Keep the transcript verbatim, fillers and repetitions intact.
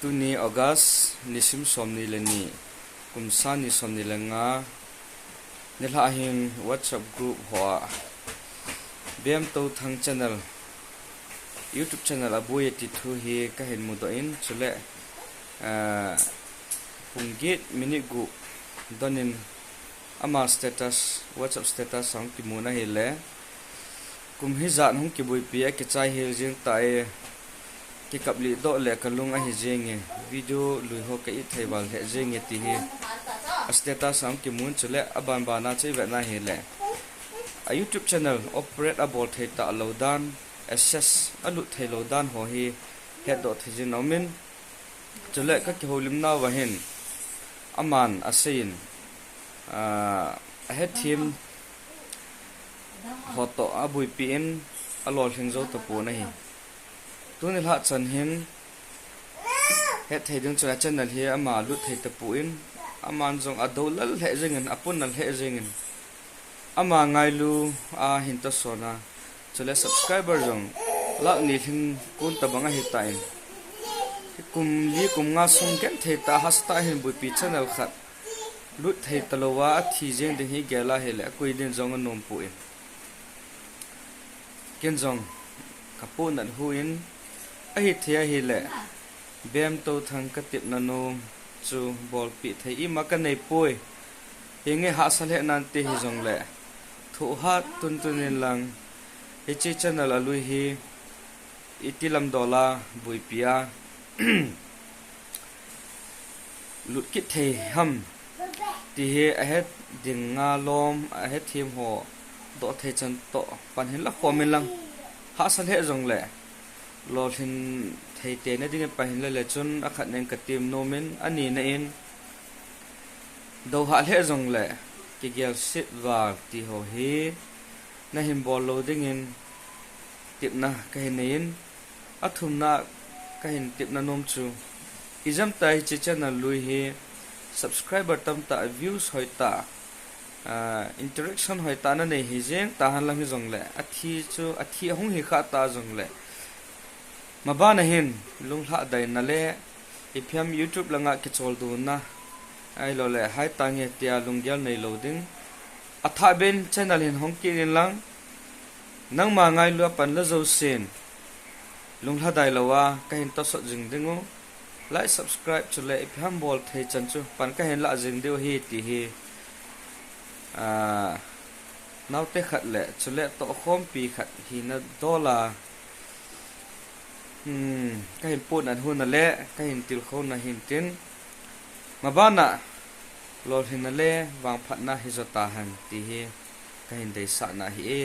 Tuni August nisim somni le ni, kum sang ni somni le nga, nilhah hin WhatsApp group hoa Bemtothang channel, YouTube channel aboi e ti thu hi kahin mudoh in, chule, ah, pung get minute gup donin ama status, WhatsApp status a hung kimun ahile, kum hijat hung kiboipi a kichai hel jeng tai, kikap lih doh le kalung ahi jenge, video lui ho ka it thei val lheh jenge ti hi a status a hung kimun, chule abanbana chu ivetna hile, a YouTube channel operate abol thei talou dan, access alut theilou dan ho hi hetdoh thei jin aumin, chule kakihoulimnauva hin aman aseiyin, ah, ahethem ho toh aboipi in alolhing jou tapon ahi. Tuni lhah chan hin hetthei ding chun a channel hi ama lut thei tapon, aman jong adoulal lheh jengin, apunnal lheh jengin, ama ngailu a hin tosona, chule subscriber jong lakh ni lhing kon tobang ahitan, kum li kum nga sung genthei tah a hastah a hin boipi channel khat lut thei talouva athi jeng ding hi gel ahile akoi din jong anompon, ken jong kapohnat huin, ahithei ahile Bemtothang katepna nom chu bolpeh thei ima kaneipoi. Henge, hahsa lheh nante hijongle thohhat tuntun inlang, hiche channel alui hi iti lamdol a boipi a lut kit thei ham ti hi ahet dinga lom, ahethem ho doh thei chan toh pan hinla khom inlang, hahsa lheh jongle lolhin thei tena dingin pan hinla le chun akhatna in katem nomin, anina in douhah lheh jongle kigelset val ti ho hi nahin bol lou dingin tepna kahin neiyin, athumna kahin tepna nom chu, ijemtia hiche channel lui hi subscriber tamtah, views hoitah, ah, interaction hoitah nanei hijeng tahen lang hijongle, athi chu, athi ahung hikhah ta jongle, mabana hin lunglhadaina le ipi ham YouTube langa kicholdo na, ahiloule haitange tia lunggel neilou ding, athahbeh in channel hin hong kit inlang, nangma ngailu a panla jousen lunglhadai louva kahin tosot jing dingu, like, subscribe chule ipi ham bol thei chan chu pan kahin lah jing diu ahi ti hi, ah, naote khat le chule tohkhompi khat hina dola, hmm, kahin pohnat huna le kahin tilkhouna hintin, mabana lolhinna le vangphatna hijo tahen ti hi kahin deisahna ahi e.